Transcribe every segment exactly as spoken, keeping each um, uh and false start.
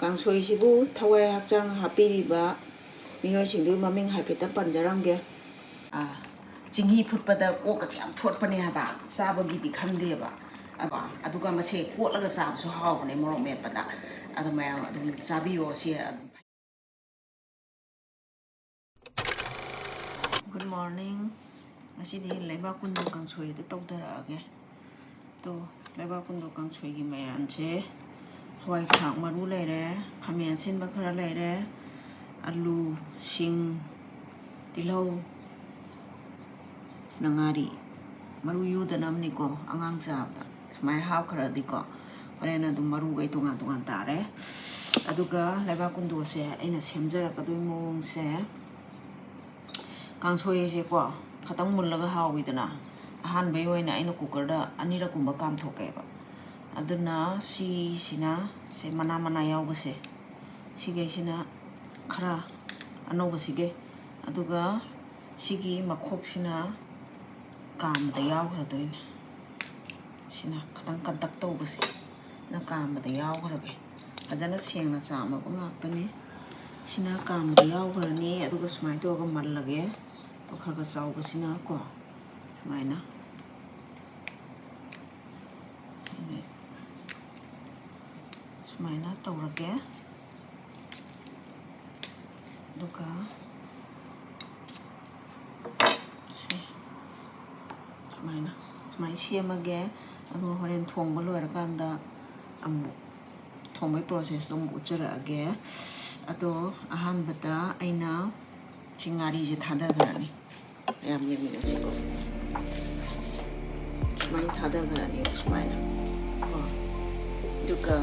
ꯀꯥꯡꯁꯣꯏꯁꯤꯕꯨ ꯊꯋꯥꯏ ꯍꯛꯆꯥꯡ ꯍꯥꯞꯄꯤꯔꯤꯕ ꯃꯤꯑꯣꯏꯁꯤꯡꯗꯨꯒꯤ ꯃꯃꯤꯡ ꯍꯥꯏꯐꯦꯠꯇ ꯄꯟꯖꯔꯝꯒꯦ꯫ ꯑꯥ, ꯆꯤꯡꯍꯤ ꯐꯨꯠꯄꯗ ꯀꯣꯛꯀꯁꯦ ꯌꯥꯝ ꯊꯣꯠꯄꯅꯦ ꯍꯥꯏꯕ, ꯆꯥꯕꯒꯤꯗꯤ ꯈꯪꯗꯦꯕ꯫ ꯑꯗꯣ, ꯑꯗꯨꯒ ꯃꯁꯦ ꯀꯣꯠꯂꯒ ꯆꯥꯕꯁꯨ ꯍꯥꯎꯕꯅꯦ ꯃꯣꯔꯣꯛ ꯃꯦꯠꯄꯗ꯫ ꯑꯗꯣ ꯃꯌꯥꯝ ꯑꯗꯨꯝ ꯆꯥꯕꯤꯌꯣ꯫ ꯁꯤ ꯑꯗꯨꯝ Good morning. ꯉꯁꯤꯗꯤ ꯂꯩꯕꯥꯛ ꯀꯨꯟꯗꯣ ꯀꯥꯡꯁꯣꯏꯗ ꯇꯧꯊꯔꯛꯑꯒꯦ꯫ ꯇꯣ, ꯂꯩꯕꯥꯛ ꯀꯨꯟꯗꯣ ꯀꯥꯡꯁꯣꯏꯒꯤ ꯃꯌꯥꯟꯁꯦ ꯍꯋꯥꯏ ꯊ꯭ꯔꯥꯛ ꯃꯔꯨ ꯂꯩꯔꯦ, ꯈꯥꯃꯦꯟ ꯑꯁꯤꯟꯕ ꯈꯔ ꯂꯩꯔꯦ, ꯑꯂꯨ, ꯁꯤꯡ, ꯇꯤꯜꯍꯧ, ꯁꯤꯅ ꯉꯥꯔꯤ꯫ ꯃꯔꯨ ꯌꯨꯗꯅꯕꯅꯤꯀꯣ, ꯑꯉꯥꯡ ꯆꯥꯕꯗ ꯁꯨꯃꯥꯏꯅ ꯍꯥꯞꯈ꯭ꯔꯗꯤꯀꯣ, ꯍꯣꯔꯦꯟ ꯑꯗꯨꯝ ꯃꯔꯨꯈꯩ ꯇꯣꯉꯥꯟ ꯇꯣꯉꯥꯟ ꯇꯥꯔꯦ꯫ ꯑꯗꯨꯒ ꯂꯩꯕꯥꯛ ꯀꯨꯟꯗꯣꯁꯦ ꯑꯩꯅ ꯁꯦꯝꯖꯔꯛꯀꯗꯣꯏ ꯃꯑꯣꯡꯁꯦ, ꯀꯥꯡꯁꯣꯏꯁꯦꯀꯣ ꯈꯇꯪ ꯃꯨꯜꯂꯒ ꯍꯥꯎꯋꯤꯗꯅ꯫ ꯑꯍꯥꯟꯕꯒꯤ ꯑꯣꯏꯅ ꯑꯩꯅ ꯀꯨꯀꯔꯗ ꯑꯅꯤꯔꯛꯀꯨꯝꯕ ꯀꯥꯝꯊꯣꯛꯀꯦꯕ꯫ ꯑꯗꯨꯅ ꯁꯤꯁꯤꯅ, ꯁꯦ ꯃꯅꯥ ꯃꯅꯥ ꯌꯥꯎꯕꯁꯦ, ꯁꯤꯈꯩꯁꯤꯅ ꯈꯔ ꯑꯅꯧꯕꯁꯤꯒꯩ, ꯑꯗꯨꯒ ꯁꯤꯒꯤ ꯃꯈꯣꯛꯁꯤꯅ ꯀꯥꯝꯕꯗ ꯌꯥꯎꯈ꯭ꯔꯗꯣꯏꯅꯦ꯫ ꯁꯤꯅ ꯈꯤꯇꯪ ꯀꯟꯇꯛ ꯇꯧꯕꯁꯦ, ꯁꯤꯅ ꯀꯥꯝꯕꯗ ꯌꯥꯎꯈ꯭ꯔꯒꯦ꯫ ꯐꯖꯅ ꯁꯦꯡꯅ ꯆꯥꯝꯃꯕ ꯉꯥꯛꯇꯅꯤ꯫ ꯁꯤꯅ ꯀꯥꯝꯕꯗ ꯌꯥꯎꯈ꯭ꯔꯅꯤ꯫ ꯑꯗꯨꯒ ꯁꯨꯃꯥꯏꯅ ꯇꯧꯔꯒ ꯃꯜꯂꯒꯦ꯫ ꯈꯔ ꯈꯔ ꯆꯥꯎꯕꯁꯤꯅ ꯀꯣ, ꯁꯨꯃꯥꯏꯅ, ꯁꯨꯃꯥꯏꯅ ꯇꯧꯔꯒꯦ꯫ ꯑꯗꯨꯒ ꯁꯤ ꯁꯨꯃꯥꯏꯅ, ꯁꯨꯃꯥꯏꯅ ꯁꯦꯝꯃꯒꯦ꯫ ꯑꯗꯨꯒ ꯍꯣꯔꯦꯟ ꯊꯣꯡꯕ ꯂꯣꯏꯔꯀꯥꯟꯗ ꯑꯃꯨꯛ ꯊꯣꯡꯕꯒꯤ process ꯇꯣ ꯑꯃꯨꯛ ꯎꯠꯆꯔꯛꯑꯒꯦ꯫ ꯑꯗꯣ ꯑꯍꯥꯟꯕꯗ ꯑꯩꯅ ꯁꯤ ꯉꯥꯔꯤꯁꯦ ꯊꯥꯗꯈ꯭ꯔꯅꯤ꯫ ꯃꯌꯥꯝ ꯌꯦꯡꯃꯤꯟꯅꯁꯤꯀꯣ꯫ ꯁꯨꯃꯥꯏꯅ ꯊꯥꯗꯈ꯭ꯔꯅꯤ, ꯁꯨꯃꯥꯏꯅ ꯀꯣ꯫ ꯑꯗꯨꯒ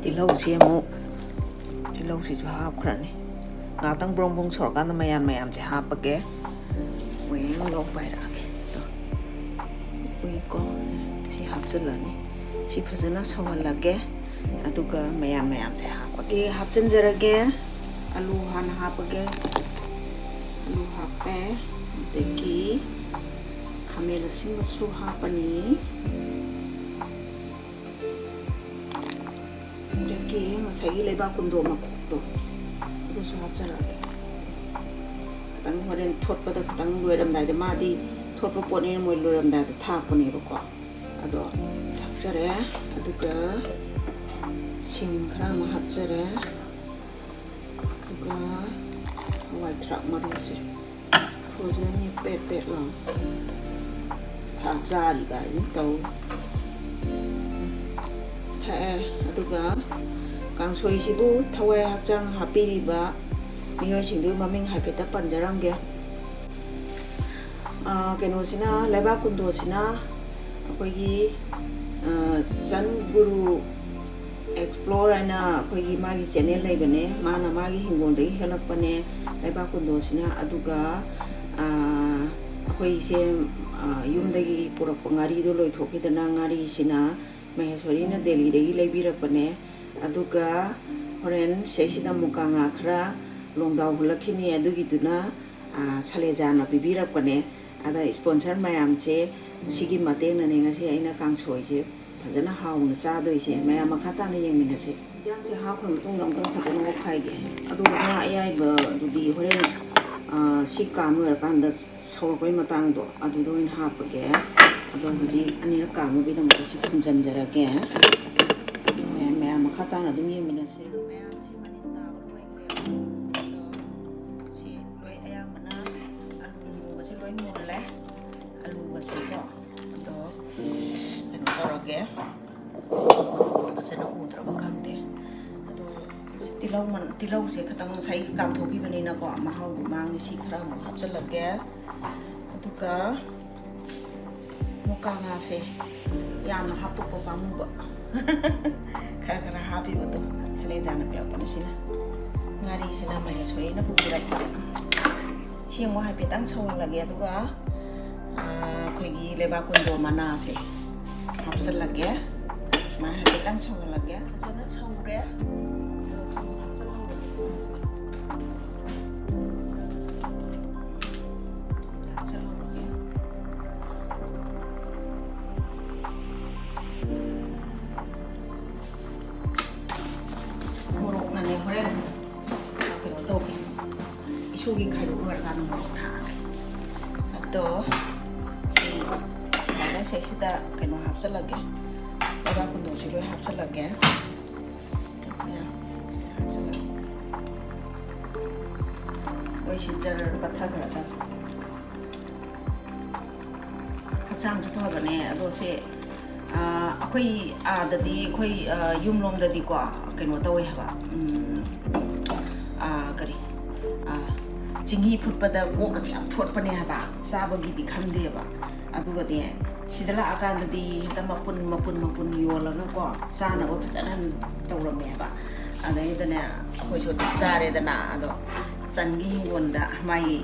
ꯇꯤꯜꯍꯧꯁꯤ ꯑꯃꯨꯛ, ꯇꯤꯜꯍꯧꯁꯤꯁꯨ ꯍꯥꯞꯈ꯭ꯔꯅꯤ꯫ ꯉꯥꯏꯍꯥꯛꯇꯪ ꯕ꯭ꯔꯣꯡ ꯕ꯭ꯔꯣꯡ ꯁꯧꯔꯀꯥꯟꯗ ꯃꯌꯥꯟ ꯃꯌꯥꯝꯁꯦ ꯍꯥꯞꯄꯒꯦ꯫ ꯋꯦꯡ ꯂꯧ ꯄꯥꯏꯔꯛꯑꯒꯦ꯫ ꯇꯣ꯫ ꯎꯏꯀꯣ꯫ ꯁꯤ ꯍꯥꯞꯆꯤꯜꯂꯅꯤ꯫ ꯁꯤ ꯐꯖꯅ ꯁꯧꯍꯜꯂꯒꯦ꯫ ꯑꯗꯨꯒ ꯃꯌꯥꯟ ꯃꯌꯥꯝꯁꯦ ꯍꯥꯞꯄꯒꯦ꯫ ꯍꯥꯞꯆꯤꯟꯖꯔꯒꯦ꯫ ꯑꯂꯨ ꯍꯥꯟꯅ ꯍꯥꯞꯄꯒꯦ꯫ ꯑꯂꯨ ꯍꯥꯞꯄꯦ꯫ ꯑꯗꯒꯤ ꯈꯥꯃꯦꯟ ꯑꯁꯤꯟꯕꯁꯨ ꯍꯥꯞꯄꯅꯤ꯫ ꯉꯁꯥꯏꯒꯤ ꯂꯩꯕꯥꯛ ꯀꯨꯟꯗꯣ ꯃꯀꯣꯛꯇꯣ ꯑꯗꯨꯁꯨ ꯍꯥꯞꯆꯔꯛꯑꯒꯦ꯫ ꯈꯤꯇꯪ ꯍꯣꯔꯦꯟ ꯊꯣꯠꯄꯗ ꯈꯤꯇꯪ ꯂꯣꯏꯔꯝꯗꯥꯏꯗ, ꯃꯥꯗꯤ ꯊꯣꯠꯄ ꯄꯣꯠꯅꯤꯅ ꯃꯣꯏ ꯂꯣꯏꯔꯝꯗꯥꯏꯗ ꯊꯥꯛꯄꯅꯦꯕꯀꯣ꯫ ꯑꯗꯣ ꯊꯥꯛꯆꯔꯦ꯫ ꯑꯗꯨꯒ ꯁꯤꯡ ꯈꯔ ꯑꯃ ꯍꯥꯞꯆꯔꯦ꯫ ꯑꯗꯨꯒ ꯍꯋꯥꯏ ꯊ꯭ꯔꯥꯛ ꯃꯔꯨꯁꯦ ꯐ꯭ꯔꯣꯖꯟꯒꯤ ꯄꯦꯠ ꯄꯦꯠ ꯂꯥꯎ ꯊꯥꯛ ꯆꯥꯔꯤꯕ ꯍꯥꯏꯗꯨ ꯇꯧ ꯊꯥꯛꯑꯦ꯫ ꯑꯗꯨꯒ ꯀꯥꯡꯁꯣꯏꯁꯤꯕꯨ ꯊꯋꯥꯏ ꯍꯛꯆꯥꯡ ꯍꯥꯞꯄꯤꯔꯤꯕ ꯃꯤꯑꯣꯏꯁꯤꯡꯗꯨꯒꯤ ꯃꯃꯤꯡ ꯍꯥꯏꯐꯦꯠꯇ ꯄꯟꯖꯔꯝꯒꯦ꯫ ꯑꯥ, ꯀꯩꯅꯣꯁꯤꯅ, ꯂꯩꯕꯥꯛ ꯀꯨꯟꯗꯣꯁꯤꯅ ꯑꯩꯈꯣꯏꯒꯤ, ꯑꯥ, ꯆꯟ ꯒꯨꯔꯨ ꯑꯦꯛꯁꯄ꯭ꯂꯣꯔ ꯍꯥꯏꯅ ꯑꯩꯈꯣꯏꯒꯤ ꯃꯥꯒꯤ ꯆꯦꯅꯦꯜ ꯂꯩꯕꯅꯦ꯫ ꯃꯥꯅ ꯃꯥꯒꯤ ꯍꯤꯡꯒꯣꯜꯗꯒꯤ ꯍꯦꯛꯂꯛꯄꯅꯦ ꯂꯩꯕꯥꯛ ꯀꯨꯟꯗꯣꯁꯤꯅ꯫ ꯑꯗꯨꯒ, ꯑꯥ, ꯑꯩꯈꯣꯏ ꯏꯆꯦ, ꯑꯥ, ꯌꯨꯝꯗꯒꯤ ꯄꯨꯔꯛꯄ ꯉꯥꯔꯤꯗꯣ ꯂꯣꯏꯊꯣꯛꯈꯤꯗꯅ, ꯉꯥꯔꯤꯁꯤꯅ ꯃꯍꯦꯁꯣꯔꯤꯅ ꯗꯦꯜꯂꯤꯗꯒꯤ ꯂꯩꯕꯤꯔꯛꯄꯅꯦ꯫ ꯑꯗꯨꯒ ꯍꯣꯔꯦꯟ ꯁꯤꯁꯤꯗ ꯃꯨꯀꯥ ꯉꯥ ꯈꯔ ꯂꯣꯡꯗꯥꯎ ꯍꯨꯜꯂꯛꯈꯤꯅꯤ, ꯑꯗꯨꯒꯤꯗꯨꯅ, ꯑꯥ, ꯁꯂꯦꯖꯥꯅ ꯄꯤꯕꯤꯔꯛꯄꯅꯦ꯫ ꯑꯗ ꯏꯁꯄꯣꯟꯁꯔ ꯃꯌꯥꯝꯁꯦ ꯁꯤꯒꯤ ꯃꯇꯦꯡꯅꯅꯦ ꯉꯁꯤ ꯑꯩꯅ ꯀꯥꯡꯁꯣꯏꯁꯦ ꯐꯖꯅ ꯍꯥꯎꯅ ꯆꯥꯗꯣꯏꯁꯦ꯫ ꯃꯌꯥꯝ ꯃꯈꯥ ꯇꯥꯅ ꯌꯦꯡꯃꯤꯟꯅꯁꯦ꯫ ꯏꯟꯖꯥꯡꯁꯦ ꯍꯥꯞꯈ꯭ꯔ ꯃꯇꯨꯡꯗ ꯑꯃꯨꯛꯇꯪ ꯐꯖꯅ ꯑꯣꯠꯈꯥꯏꯒꯦ꯫ ꯑꯗꯨꯒ ꯉꯥ ꯑꯌꯥꯏꯕꯗꯨꯗꯤ ꯍꯣꯔꯦꯟ, ꯑꯥ, ꯁꯤ ꯀꯥꯝ ꯂꯣꯏꯔꯀꯥꯟꯗ ꯁꯧꯔꯛꯄꯩ ꯃꯇꯥꯡꯗꯣ ꯑꯗꯨꯗ ꯑꯣꯏꯅ ꯍꯥꯞꯄꯒꯦ꯫ ꯑꯗꯣ ꯍꯧꯖꯤꯛ ꯑꯅꯤꯔꯛ ꯀꯥꯝꯕꯒꯤꯗꯃꯛꯇ ꯁꯤ ꯊꯨꯝꯖꯤꯟꯖꯔꯒꯦ꯫ ꯃꯌꯥꯝ, ꯃꯌꯥꯝ ꯃꯈꯥ ꯇꯥꯅ ꯑꯗꯨꯝ ꯌꯦꯡꯃꯤꯟꯅꯁꯦ꯫ ꯃꯌꯥꯝꯁꯤ ꯃꯅꯤꯟ ꯇꯥꯕ ꯂꯣꯏꯈ꯭ꯔꯦ꯫ ꯑꯗꯣ ꯁꯤ ꯂꯣꯏ ꯑꯌꯥꯝꯕꯅ ꯑꯂꯨꯒꯁꯦ ꯂꯣꯏ ꯃꯨꯜꯂꯦ꯫ ꯑꯂꯨꯒꯁꯦꯀꯣ꯫ ꯑꯗꯣ ꯀꯩꯅꯣ ꯇꯧꯔꯒꯦ꯫ ꯐꯖꯅ ꯎꯗ꯭ꯔꯕ ꯈꯪꯗꯦ꯫ ꯑꯗꯣ ꯁꯤ ꯇꯤꯜꯍꯧ ꯃꯟ-, ꯇꯤꯜꯍꯧꯁꯦ ꯈꯤꯇꯪ ꯉꯁꯥꯏ ꯀꯥꯝꯊꯣꯛꯈꯤꯕꯅꯤꯅꯀꯣ, ꯃꯍꯥꯎꯗꯣ ꯃꯥꯡꯉꯤ꯫ ꯁꯤ ꯈꯔ ꯑꯃꯨꯛ ꯍꯥꯞꯆꯤꯜꯂꯒꯦ꯫ ꯑꯗꯨꯒ ꯃꯨꯀꯥ ꯉꯥꯁꯦ ꯌꯥꯝꯅ ꯍꯥꯞꯇꯣꯛꯄ ꯄꯥꯝꯃꯨꯕ꯫ ꯈꯔ ꯈꯔ ꯍꯥꯞꯄꯤꯕꯗꯣ ꯁꯂꯦꯖꯥꯅ ꯄꯤꯔꯛꯄꯅꯤ ꯁꯤꯅ꯫ ꯉꯥꯔꯤꯁꯤꯅ ꯃꯍꯦꯁꯣꯔꯤꯅ ꯄꯨꯕꯤꯔꯛꯄ꯫ ꯁꯤ ꯑꯃꯨꯛ ꯍꯥꯏꯐꯦꯠꯇꯪ ꯁꯧꯍꯜꯂꯒꯦ, ꯑꯗꯨꯒ, ꯑꯥ, ꯑꯩꯈꯣꯏꯒꯤ ꯂꯩꯕꯥꯛ ꯀꯨꯟꯗꯣ ꯃꯅꯥꯁꯦ ꯍꯥꯞꯆꯤꯜꯂꯒꯦ꯫ ꯁꯨꯃꯥꯏꯅ ꯍꯥꯏꯐꯦꯠꯇꯪ ꯁꯧꯍꯜꯂꯒꯦ꯫ ꯐꯖꯅ ꯁꯧꯔꯦ꯫ ꯑꯗꯣ ꯊꯨꯝ ꯊꯥꯛꯆꯜꯍꯧꯔꯒꯦ꯫ ꯊꯥꯛꯆꯜꯍꯧꯔꯒꯦ꯫ ꯏꯁꯨꯒꯤ ꯈꯥꯏꯗꯣꯛ ꯂꯣꯏꯔꯀꯥꯟꯗ ꯃꯣꯔꯣꯛ ꯊꯥꯛꯑꯒꯦ꯫ ꯑꯗꯣ ꯁꯤ ꯐꯥꯏꯔꯦ, ꯁꯤꯁꯤꯗ ꯀꯩꯅꯣ ꯍꯥꯞꯆꯜꯂꯒꯦ, ꯂꯩꯕꯥꯛ ꯀꯨꯟꯗꯣꯁꯤ ꯂꯣꯏ ꯍꯥꯞꯆꯜꯂꯒꯦ꯫ ꯃꯌꯥꯝ ꯍꯥꯞꯆꯜꯂꯒꯦ꯫ ꯂꯣꯏ ꯁꯤ ꯖꯔ ꯄꯠꯊꯈ꯭ꯔꯗ ꯍꯛꯆꯥꯡꯁꯨ ꯐꯕꯅꯦ꯫ ꯑꯗꯣ ꯁꯦ ꯑꯩꯈꯣꯏ ꯑꯥꯗꯗꯤ, ꯑꯩꯈꯣꯏ ꯌꯨꯝꯂꯣꯝꯗꯗꯤꯀꯣ, ꯀꯩꯅꯣ ꯇꯧꯋꯦ ꯍꯥꯏꯕ, ꯀꯔꯤ, ꯆꯤꯡꯍꯤ ꯐꯨꯠꯄꯗ ꯀꯣꯛꯀꯁꯦ ꯌꯥꯝ ꯊꯣꯠꯄꯅꯦ ꯍꯥꯏꯕ꯫ ꯆꯥꯕꯒꯤꯗꯤ ꯈꯪꯗꯦꯕ꯫ ꯑꯗꯨꯒꯗꯤ ꯁꯤꯗ ꯂꯥꯛꯑꯀꯥꯟꯗꯗꯤ ꯍꯦꯛꯇ ꯃꯄꯨꯟ ꯃꯄꯨꯟ ꯃꯄꯨꯟ ꯌꯣꯜꯂꯒꯀꯣ, ꯆꯥꯅꯕ ꯐꯖꯅ ꯇꯧꯔꯝꯃꯦ ꯍꯥꯏꯕ꯫ ꯑꯗꯩꯗꯅꯦ ꯑꯩꯈꯣꯏꯁꯨ ꯑꯗꯨꯝ ꯆꯥꯔꯦꯗꯅ꯫ ꯑꯗꯣ ꯆꯟꯒꯤ ꯍꯤꯡꯒꯣꯜꯗ ꯃꯥꯒꯤ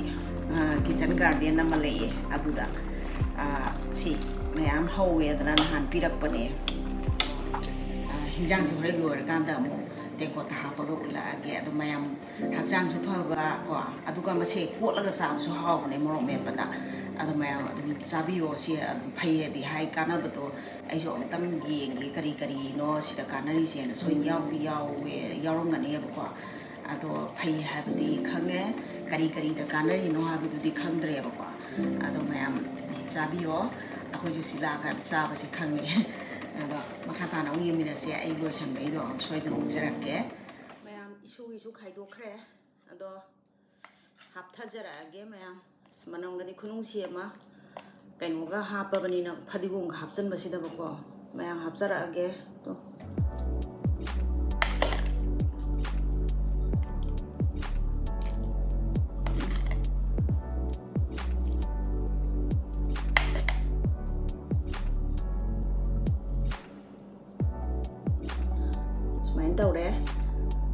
ꯀꯤꯠꯆꯟ ꯒꯥꯔꯗꯦꯟ ꯑꯃ ꯂꯩꯌꯦ꯫ ꯑꯗꯨꯗ ꯁꯤ ꯃꯌꯥꯝ ꯍꯧꯋꯦꯗꯅ ꯅꯍꯥꯟ ꯄꯤꯔꯛꯄꯅꯦ꯫ ꯍꯤꯟꯖꯥꯡꯁꯦ ꯍꯣꯔꯦꯟ ꯂꯣꯏꯔꯀꯥꯟꯗ ꯑꯃꯨꯛ ꯇꯦꯡꯀꯣꯠꯇ ꯍꯥꯞꯄꯒ ꯎꯠꯂꯛꯑꯒꯦ꯫ ꯑꯗꯣ ꯃꯌꯥꯝ ꯍꯛꯆꯥꯡꯁꯨ ꯐꯕ ꯀꯣ, ꯑꯗꯨꯒ ꯃꯁꯦ ꯀꯣꯠꯂꯒ ꯆꯥꯕꯁꯨ ꯍꯥꯎꯕꯅꯦ ꯃꯣꯔꯣꯛ ꯃꯦꯠꯄꯗ꯫ ꯑꯗꯣ ꯃꯌꯥꯝ ꯑꯗꯨꯝ ꯆꯥꯕꯤꯌꯣ꯫ ꯁꯤ ꯑꯗꯨꯝ ꯐꯩꯌꯦꯗꯤ ꯍꯥꯏ, ꯀꯥꯟꯅꯕꯗꯣ ꯑꯩꯁꯨ ꯑꯃꯨꯛꯇꯪ ꯌꯦꯡꯒꯦ, ꯀꯔꯤ ꯀꯔꯤꯅꯣ ꯁꯤꯗ ꯀꯥꯟꯅꯔꯤꯁꯦꯅ꯫ ꯁꯣꯏꯅ ꯌꯥꯎꯗꯤ ꯌꯥꯎꯋꯦ, ꯌꯥꯎꯔꯝꯒꯅꯦꯕꯀꯣ꯫ ꯑꯗꯣ ꯐꯩ ꯍꯥꯏꯕꯗꯤ ꯈꯪꯉꯦ, ꯀꯔꯤ ꯀꯔꯤꯗ ꯀꯥꯟꯅꯔꯤꯅꯣ ꯍꯥꯏꯕꯗꯨꯗꯤ ꯈꯪꯗ꯭ꯔꯦꯕꯀꯣ꯫ ꯑꯗꯣ ꯃꯌꯥꯝ ꯆꯥꯕꯤꯌꯣ꯫ ꯑꯩꯈꯣꯏꯁꯨ ꯁꯤ ꯂꯥꯛꯑꯀꯥꯟꯗ ꯆꯥꯕꯁꯦ ꯈꯪꯉꯦ꯫ ꯑꯗꯣ ꯃꯈꯥ ꯇꯥꯅ ꯑꯃꯨꯛ ꯌꯦꯡꯃꯤꯟꯅꯁꯦ꯫ ꯑꯩ ꯂꯣꯏꯁꯟꯕꯩꯗꯣ ꯑꯃꯨꯛ ꯁꯣꯏꯗꯅ ꯎꯠꯆꯔꯛꯀꯦ꯫ ꯃꯌꯥꯝ ꯏꯁꯨꯒꯤꯁꯨ ꯈꯥꯏꯗꯣꯛꯈ꯭ꯔꯦ꯫ ꯑꯗꯣ ꯍꯥꯞꯊꯖꯔꯛꯑꯒꯦ ꯃꯌꯥꯝ꯫ ꯑꯁ, ꯃꯅꯝꯒꯗꯤ ꯈꯨꯅꯨꯡꯁꯤ ꯑꯃ꯫ ꯀꯩꯅꯣꯒ ꯍꯥꯞꯄꯕꯅꯤꯅ, ꯐꯗꯤꯒꯣꯝꯒ ꯍꯥꯞꯆꯤꯟꯕꯁꯤꯗꯕꯀꯣ꯫ ꯃꯌꯥꯝ ꯍꯥꯞꯆꯔꯛꯑꯒꯦ꯫ ꯇꯣ꯫ ꯁꯨꯃꯥꯏꯅ ꯇꯧꯔꯦ꯫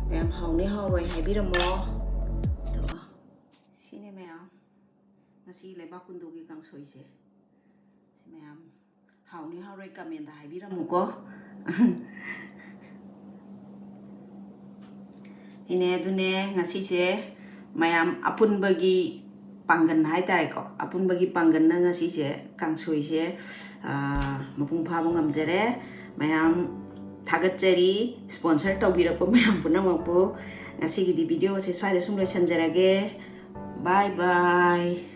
ꯃꯌꯥꯝ ꯍꯥꯎꯅꯤ ꯍꯥꯎꯔꯣꯏ ꯍꯥꯏꯕꯤꯔꯝꯃꯣ꯫ ꯑꯗꯣ ꯁꯤꯅꯦ ꯃꯌꯥꯝ, ꯉꯁꯤ ꯂꯩꯕꯥꯛ ꯀꯨꯟꯗꯣꯒꯤ ꯀꯥꯡꯁꯣꯏꯁꯦ꯫ ꯁꯤ ꯃꯌꯥꯝ ꯍꯥꯎꯅꯤ ꯍꯥꯎꯔꯣꯏ ꯀꯃꯦꯟꯗ ꯍꯥꯏꯕꯤꯔꯝꯃꯨꯀꯣ꯫ ꯏꯅꯦ, ꯑꯗꯨꯅꯦ ꯉꯁꯤꯁꯦ ꯃꯌꯥꯝ ꯑꯄꯨꯟꯕꯒꯤ ꯄꯥꯡꯒꯜ ꯍꯥꯏꯇꯥꯔꯦꯀꯣ, ꯑꯄꯨꯟꯕꯒꯤ ꯄꯥꯡꯒꯜꯅ ꯉꯁꯤꯁꯦ ꯀꯥꯡꯁꯣꯏꯁꯦ, ꯑꯥ, ꯃꯄꯨꯡ ꯐꯥꯕ ꯉꯝꯖꯔꯦ꯫ ꯃꯌꯥꯝ ꯊꯥꯒꯠꯆꯔꯤ, ꯁ꯭ꯄꯣꯟꯁꯔ ꯇꯧꯕꯤꯔꯛꯄ ꯃꯌꯥꯝ ꯄꯨꯝꯅꯃꯛꯄꯨ꯫ ꯉꯁꯤꯒꯤꯗꯤ ꯚꯤꯗꯤꯑꯣꯁꯦ ꯁ꯭ꯋꯥꯏꯗ ꯁꯨꯝ ꯂꯣꯏꯁꯟꯖꯔꯒꯦ꯫ Bye bye.